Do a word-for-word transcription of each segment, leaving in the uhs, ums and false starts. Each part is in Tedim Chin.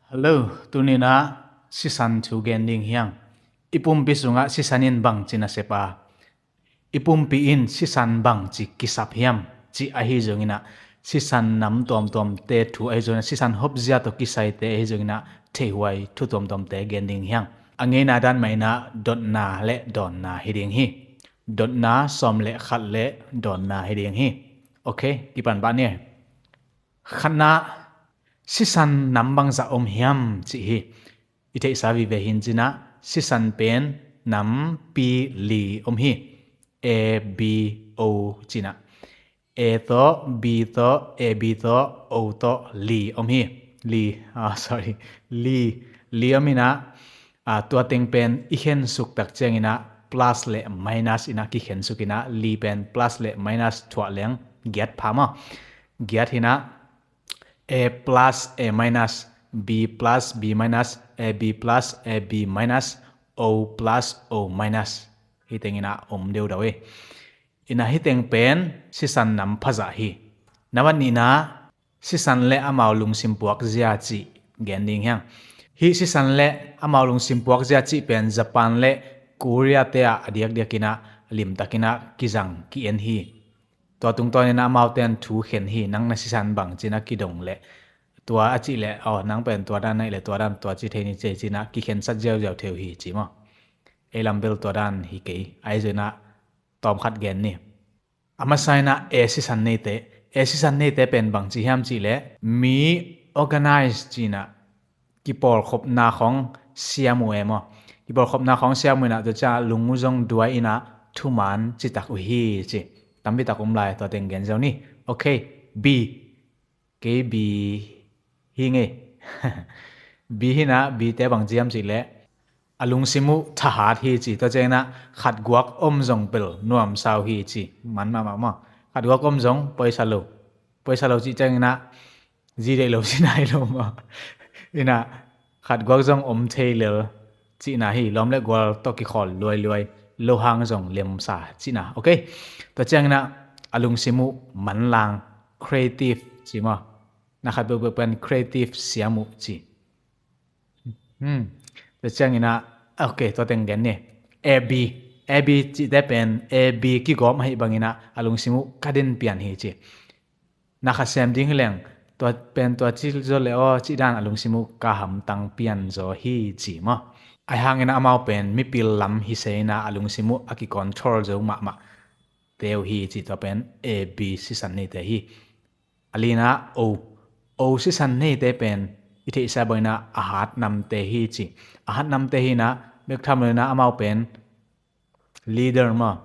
Hello, tuni-in ah sisan thu gen ding hi hang. I pumpi sungah sisan in bangci nasep a, i pumpi in sisan bangci kisap hiam cih ahi zongin ah, sisan nam tuamtuamte thu ahi zongin ah, sisan hopzia tawh kisaite ahi zongin ah, theihhuai thu tuamtuamte gen ding hi hang. A ngeina dan mah in ah dotna le dawnna hi ding hi. Dotna sawm le khat le dawnna hi ding hi. Ok, kipan bah ni. Khatna, sisan nam bangzah om hiam cih hi. I theihsa vive hi-in ah, sisan pen nampi li om hi. A, B, O ci-in ah. A tawh, B tawh, A B tawh, O tawh li om hi. Li, ah, sorry, li, li om in ah, ah, tua teng pen i khensuk tak ciangin ah plus le minus in ah kikhensuk in ah, li pen plus le minus thuah leng giat pha maw. Giat hi-in ah, A plus A minus, B plus B minus, A B plus A B minus, O plus O minus. Hih teng in ah om deudau hi. In ah hih teng pen sisan nam phazah hi. Nambat nihna, sisan le amau lungsim puakzia cih gen ding hi hang. Hih sisan le amau lungsim puakzia cih pen Japan le Korea te ah a diakdiak in ah limtak in ah kizang ki-en hi. Tua tungtawn in ah amaute in thu khen hi, nang na sisan bangci na kidong leh, tua a cih leh, aw, nang pen tua dan na hih leh tua dan tua ci thei ni ci-in ah kikhensat ziauziau thei uh hi ci maw. Ei lam bel tua dan hi kei, ahi zongin ah tawm khat gen ni. A masa in ah A sisan neite, A sisan neite pen bangci hiam cih leh, mi organize ci-in ah kipawlkhopna khawng siam uh e maw. Kipawlkhopna khawng siam uh in ah, tua ciang lung uh zong duai in ah thuman citak uh hi ci. Tampi tak om lai, tua teng gen ziau ni. Ok, B. Kei B hi ing e. B hi-in ah, B te bangci hiam cih leh, a lungsim uh thahat hi ci. Tua ciangin ah khat guak om zong pel nuamsa uh hi ci. Man mahmah maw. Khat guak om zong poisa lo. Poisa lo cih ciangin ah zi deih lo, zi nai lo maw. In ah khat guak zong om thei lel cihna hi. Lawm le gual tawh kikhawl luailuai, lo hang zong lemsa cihna. Ok. Tua ciangin ah a lungsim uh manlang, creative ci maw. Na khat peuhpeuh pen creative siam uh ci. Hmm. Tua ciangin ah, ok, tua teng gen ni. A B. A B cihte pen A B kigawm ahih bangin ah a lungsim uh ka den pian hi ci. Na khat sem ding hi leng, tua pen tua ci zaw leh aw cih dan a lungsim uh ka hamtang pian zaw hi ci maw. Ahi hangin ah amau pen mipil lam hi se in ah a lungsim uh a kicontrol zo mahmah te uh hi ci. Tua pen A B sisan neite hi. A lina O. O sisan neite pen i theihsa bangin ah a hat namte hi ci. A hat namte hi-in ah, bek tham lo-in ah amau pen leader maw,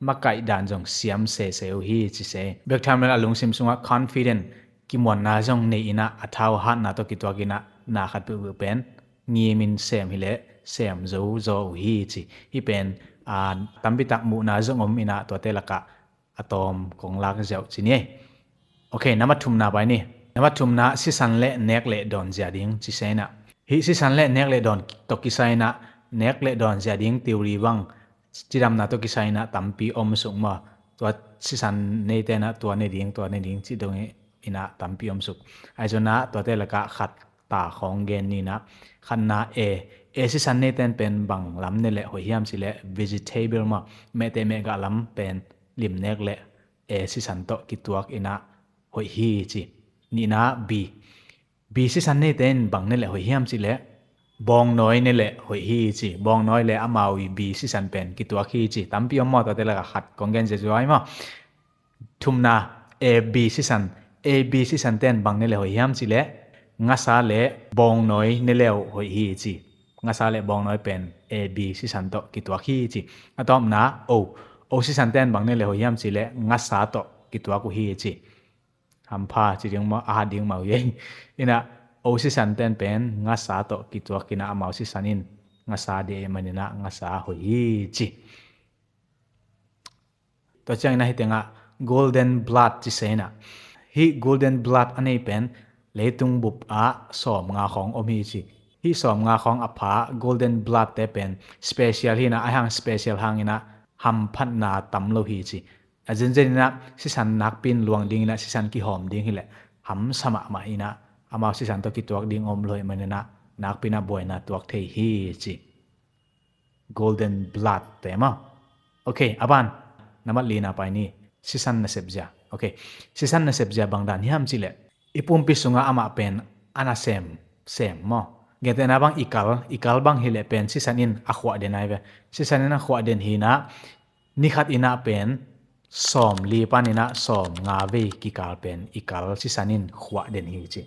makaih dan zong siam sese uh hi ci se. Bek tham lo-in a lungsim sungah confident, kimuanna zong nei in ah, a thau hatna tawh kituak in ah, na khat peuhpeuh pen ngimin sem hi leh sem zo zaw uh hi ci. Hih pen, aa, tampi tak muhna zong om in ah, tuate lakah a tawm kong lak ziau ci ni. Ok, nambat thumna pai ni. Nambat thumna, sisan le nek le dawn zia ding ci se in ah. Hih sisan le nek le dawn tawh kisai in ah, nek le dawn zia ding theory bang, cidamna tawh kisai in ah tampi om suk maw. Tua sisan neite in ah tua ne ding, tua ne ding cih dong in ah tampi om suk. Ahi zongin ah tuate lakah khat ta khawng gen ni in ah. Khatna A. A sisan neite in pen bang lam ne leh hoih hiam cih leh vegetable maw. Mehteh mehgah lam pen limnek leh A sisan tawh kituak in ah hoih hi ci. Nihna B. B sisan neite in bang ne leh hoih hiam cih leh bawngnawi ne leh hoih hi ci. Bawngnawi le amau i B sisan pen kituak hi ci. Tampi om maw, tuate lakah khat kong gen ziazia hi maw. Thumna, A B sisan. A B sisan ten bang ne leh hoih hiam cih leh ngasa le bawngnawi ne leh hoih hi ci. Ngasa le bawngnawi pen A B sisan tawh kituak hi ci. A tawpna O. O sisan ten bang ne leh hoih hiam cih leh ngasa tawh kituak uh hi ci. Hampha ci ding maw, a hat ding mah uh hi. In ah O sisan ten pen ngasa tawh kituak in ah, amau sisan in ngasa deih ahih manin ah ngasa hoih hi ci. Tua ciangin ah hih tengah golden blood ci se in ah. Hih golden blood a nei pen leitung bup ah sawmnga khawng om hi ci. Hih sawmnga khawng a pha golden blood te pen special hi in ah, ahi hang special hangin ah hamphatna tam lo hi ci. A zenzen in ah sisan nakpi in luang ding in ah, sisan kihawm ding hi leh hamsa mahmah in ah, amau sisan tawh kituak ding om lo ahih manin ah nakpi in ah buaina tuak thei hi ci. Golden blood te maw. Ok, a ban, nambat lina pai ni. Sisan nasep zia. Ok, sisan nasep zia bang dan hiam cih leh i pumpi sungah amah pen a nasem sem maw. Gentehna bang i kal, i kal bang hi leh pen sisan in a khuah den ahi ve. Sisan in a khuah den hi in ah, ni khat in ah pen sawmli pan in ah sawmnga vei kikal pen i kal sisan in khuah den hi ci.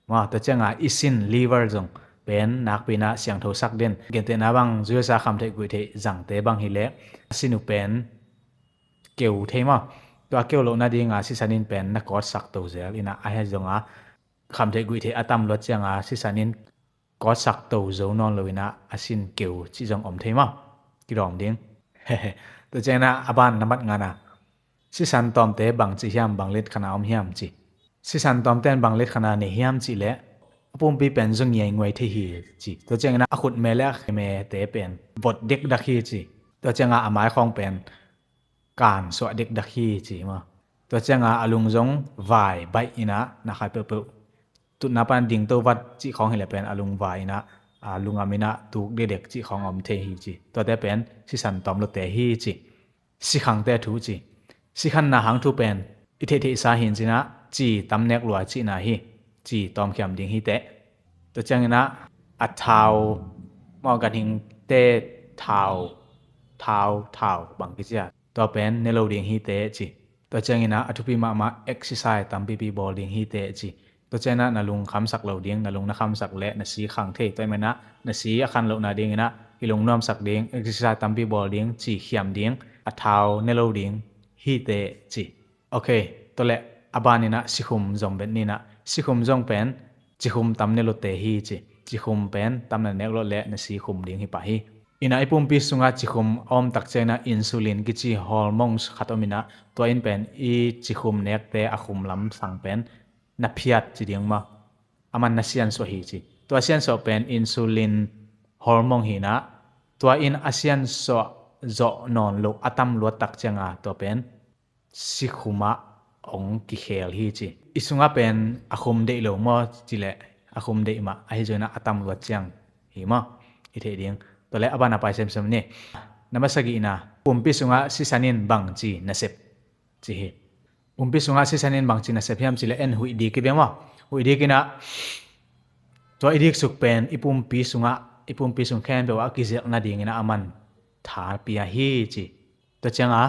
Maw, tua ciang a i sin, liver zong pen nakpi in ah siangtho sak den. Gentehna bang, zuisa khamtheih guihtheih zangte bang hi leh a sin uh pen keu thei maw. Tua keu lohna ding a sisan in pen na kawtsak to zel in ah, a hia zong a khamtheih guihtheih a tam luat ciang a sisan in kawtsak to zo nawn lo in ah a sin keu cih zong om thei maw. Kidawm ding. Tua ciang in ah a ban nambat ngana, sisan tawmte bang ci hiam, bang let khan a om hiam ci. Sisan tawmte in bang let khan a nei hiam cih leh a pumpi pen zong ngiainguai thei hi ci. Tua ciang in ah a khutme le a khemete pen vot dekdak hi ci. Tua ciang a a maikhawng pen kansuah dekdak hi ci maw. Tua ciang a a lung zong vai baih in ah na khai peuhpeuh, tutna pan dingto vat cih khawng hi leh pen a lung vai in ah, a lungam in ah tuk dekdek cih khawng a om thei hi ci. Tuate pen sisan tawm lote hi ci. Sikhangte thu ci. Sikhanna hang thu pen i theihtheihsa hi in ci in ah ci tam nek lua cihna hi. Ci tawmkhiam ding hi teh. Tua ciang in ah a thau maw, ganhingte thau, thau, thau bang kici a, tua pen ne lo ding hi teh ci. Tua ciang in ah a thupi mahmah, exercise tampipi bawl ding hi teh ci. Tua ciang in ah na lung khamsak lo ding, na lung na khamsak leh na si khang thei. Tua ahih manin ah na si a khan lohna ding in ah i lung nuamsak ding, exercise tampi bawl ding, ci khiam ding, a thau ne lo ding hi teh ci. Ok, tua leh a ban in ah sikhum zong bet ni in ah, sikhum zong pen cikhum tam ne lote hi ci. Cikhum pen tam na nek lo leh na si khum ding hi pah hi. In ah i pumpi sungah cikhum a om tak ciang in ah insulin kici hormone khat om in ah, tua in pen i cikhum nekte a khum lam sang pen na phiat ci ding maw. Aman na siansuah hi ci. Tua siansuah pen insulin hormone hi in ah, tua in a siansuah zawh nawn lo a tam luat tak ciang a tua pen sikhum ah hong kikhel hi ci. I sungah pen a khum deih lo maw cih leh a khum deih mah, ahi zongin ah a tam luat ciang hi maw. I theih ding. Tua leh a ban a pai semsem ni. Nambat sagihna, pumpi sungah sisan in bangci nasep ci hi. Pumpi sungah sisan in bangci nasep hiam cih leh en huih dik hi ve maw. Huih dik in ah tua i diksuk pen i pumpi sungah, i pumpi sung khempeuh ah a kizelh nadingin ah aman tha pia hi ci. Tua ciang a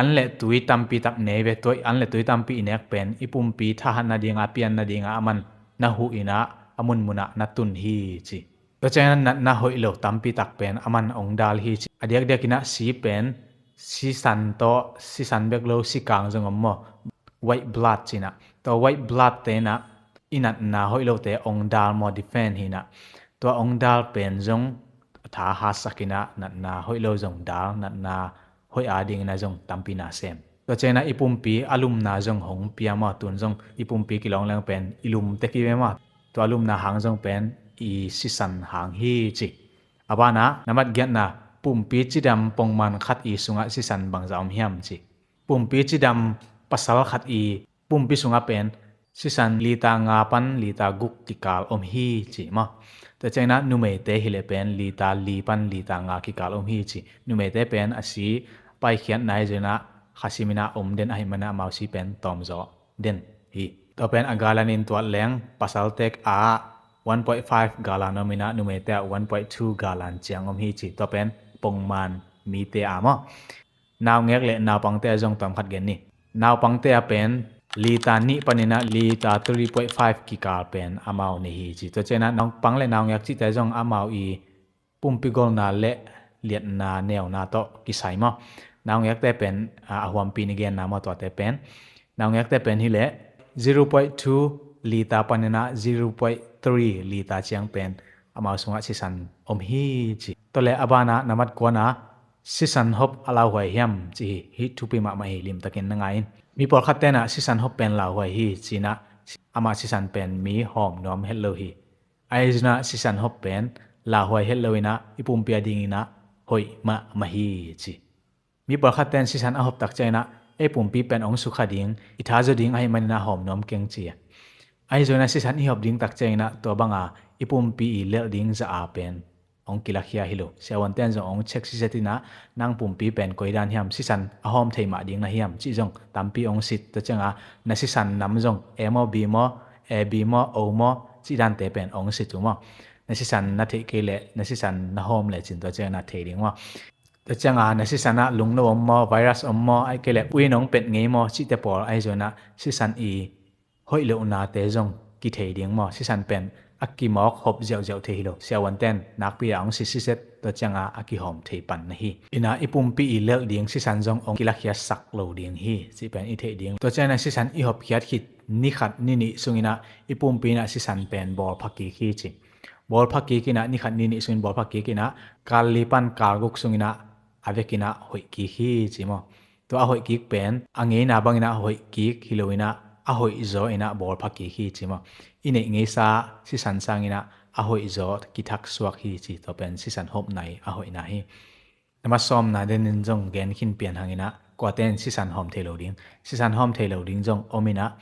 an le tui tampi tak nei ve, tua an le tui tampi i nek pen i pumpi thahat nading a, pian nading a aman na huh in ah a munmun ah na tun hi ci. Tua ciang in ah natna hoih lo tampi tak pen aman hong dal hi ci. A diakdiak in ah si pen sisan tawh, sisan bek lo, sikang zong om maw, white blood ci in ah. Tua white blood te in ah i natna hoih lote hong dal maw, defend hi in ah. Tua hong dal pen zong tha hatsak in ah natna hoih lo zong dal, natna hoih a dingin ah zong tampi na sem. Tua ciang in ah i pumpi a lumna zong hong pia maw, tun zong i pumpi kilawng leng pen i lum tek hi ve maw. Tua lumna hang zong pen i sisan hang hi ci. A ban ah nambat giatna, pumpi cidam pongman khat i sungah sisan bangzah om hiam ci. Pumpi cidam pasal khat i pumpi sungah pen sisan liter nga pan liter guk kikal om hi ci maw. Tua ciang in ah numeite hi leh pen liter li pan liter nga kikal om hi ci. Numeite pen a si paikhiatna hi zongin ah khasim in ah om den ahih manin ah amau si pen tawmzaw den hi. Tua pen a gallon in tuat leng pasalte ah one point five gallon om in ah numeite ah one point two gallon ciang om hi ci. Tua pen pongman mite a maw. Naungek le naupangte a zong tawm khat gen ni. Naupangte a pen liter nih panin ah liter three point five kikal pen amau nei hi ci. Tua ciang in ah naupang le naungek cihte zong amau i pumpi golna le liatna neuna tawh kisai maw. Naungekte pen a, a huampi ni genna maw, tuate pen. Naungekte pen hi leh zero point two liter panin ah zero point three liter ciang pen amau sungah sisan om hi ci. Tua leh a ban ah nambat kuana, sisan hop a lauhuai hiam ci hi. Hih thupi mahmah hi, limtakin na ngai in. Mi pawlkhatte in ah sisan hop pen lauhuai hi ci in ah, amah sisan pen mi hawm nuam het lo hi. Ahi zongin ah sisan hop pen lauhuai het lo in ah i pumpi a dingin ah hoih mahmah hi ci. Mi pawlkhatte in sisan a hop tak ciang in ah ei pumpi pen hong sukha ding, i tha zo ding ahih manin ah hawm nuam keng ci a. Ahi zongin ah sisan i hop ding tak ciangin ah tua banga i pumpi i lelh ding zah a pen hong kilakhia hi lo. Siavuante'n zong hong check siset in ah nang pumpi pen koi dan hiam, sisan a hawm thei mah ding na hiam cih zong tampi hong sit. Tua cianga na sisan nam zong A maw, B maw, A B maw, O maw cih dante pen hong sit uh maw. Na sisan na theih kei leh na sisan na hawm lecin tua cianga na thei ding maw. Tua cianga na sisan ah lungno om maw, virus om maw, ahih kei leh ui in hong pet ngei maw cihte pawl ahi zongin ah sisan i hoih lohnate zong kithei ding maw. Sisan pen a kimawk hop ziauziau thei hi lo. Siavuante'n nakpi a hong sit siset, tua cianga a kihawm thei pan na hi. In ah i pumpi i lelh ding sisan zong hong kilakhia sak lo ding hi cih pen i theih ding. Tua ciangin ah sisan i hopkhiat khit ni khat ni nih sungin ah i pumpi in ah sisan pen bawlpha kik hi ci. Bawlpha kik in ah ni khat ni nih sungin bawlpha kik in ah kal li pan kal guk sungin ah a vekin ah hoih kik hi ci maw. Tua a hoih kik pen a ngeina bangin ah hoih kik hi loin ah a hoih zaw in ah bawlpha kik hi ci maw. I neih ngeisa sisan sangin ah a hoih zaw kithak suak hi ci. Tua pen sisan hopna i a hoihna hi. Nama sawmna denin zong gen khin pian hangin ah kuate'n sisan hawm thei lo ding, sisan hawm thei lo ding zong om in ah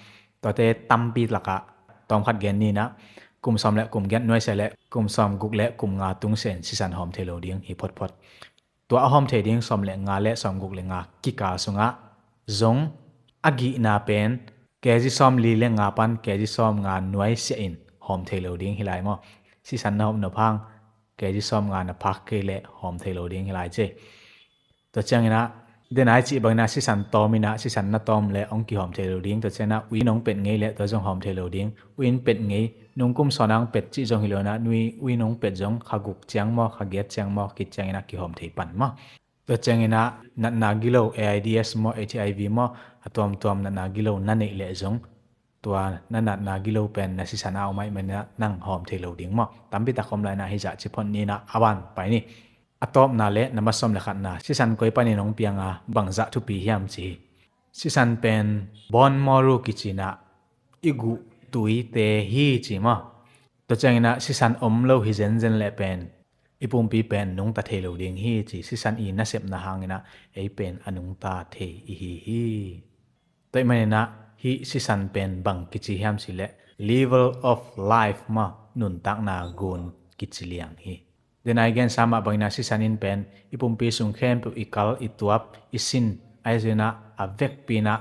tuate tampi lakah tawmkhat gen ni in ah kum sawm le kum giat nuaisiah le kum sawm guk le kum nga tungsiah in sisan hawm thei lo ding hi photphot. Tua a hawm thei ding sawm le nga le sawm guk le nga kikal sungah zong a gihna pen K G sawm li le nga pan K G sawm nga nuaisiah in hawm thei lo ding hi lai maw. Sisan na hop nop hang K G sawm nga na phak kei leh hawm thei lo ding hi lai ci. Tua ciangin ah denai cih bangin ah sisan tawm in ah sisan na tawm le hong kihawm thei lo ding. Tua ciangin ah ui in hong pet ngei le tua zong hawm thei lo ding. Ui in pet ngei, nung kum sawna hong pet cih zong hi lo in ah ui in hong pet zong kha guk ciang maw, kha giat ciang maw, khit ciangin ah kihawm thei pan maw. Tua ciangin ah natna gilo A I D S maw, H I V maw, a tuamtuam natna gilo na neih leh zong tua na natna gilo pen na sisan ah om ahih manin ah nang hawm thei lo ding maw. Tampi tak om lai in ah hizah ci phot ni in ah a ban pai ni. A tawpna le nama sawm le khatna, sisan koi panin hong piang a bangzah thupi hiam ci hi. Sisan pen bone marrow kici in ah i guh tuite hi ci maw. Tua ciangin ah sisan om lo hi zenzen leh pen i pumpi pen nungta thei lo ding hi ci. Sisan i nasepna hangin ah ei pen a nungta thei i hi hi. Tua ahih manin ah hih sisan pen bang kici hiam cih leh level of life maw, nuntakna gun kici liang hi. Denai gensa mah bangin ah sisan in pen i pumpi sung khempeuh i kal, i tuap, i sin, ahi zongin ah a vekpi in ah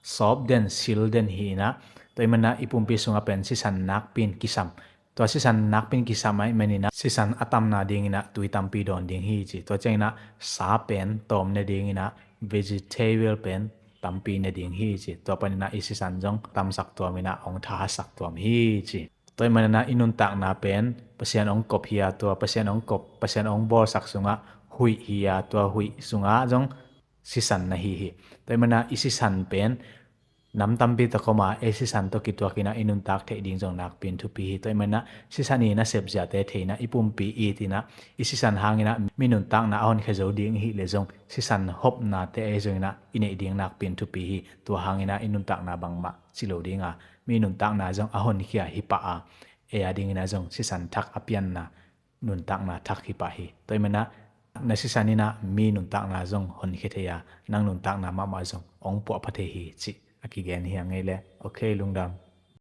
sawp den, sil den hi in ah, tua ahih manin ah i pumpi sungah pen sisan nakpi in kisam. Tua sisan nakpi in kisam ahih manin ah sisan a tamna dingin ah tui tampi dawn ding hi ci. Tua ciangin ah sa pen tawm ne dingin ah vegetable pen tampi ne ding hi ci. Tua panin ah i sisan zong tamsak tuam in ah hong thahatsak tuam hi ci. Tua ahih manin ah i nuntakna pen Pasian hong kop hi a, tua Pasian hong kop, Pasian hong bawlsak sungah huih hi a, tua huih sungah zong sisan na hi hi. Tua ahih manin ah i sisan pen nam tampi tak om a, ei sisan tawh kituak in ah i nuntak theih ding zong nakpi in thupi hi. Tua ahih manin ah sisan i nasep ziate thei in ah i pumpi it in ah i sisan hangin ah mi nuntakna a honkhia zo ding i hih leh zong sisan hopnate ahi zongin ah i neih ding nakpi in thupi hi. Tua hangin ah i nuntakna bangmah ci lo ding a, mi nuntakna zong a honkhia hi pah a, ei a dingin ah zong sisan thak a pianna nuntakna thak hi pah hi. Tua ahih manin ah na sisan in ah mi nuntakna zong honkhia thei a, nang nuntakna mahmah zong hong puahpha thei hi cih a kigen hi a ngei leh. Ok, lungdam.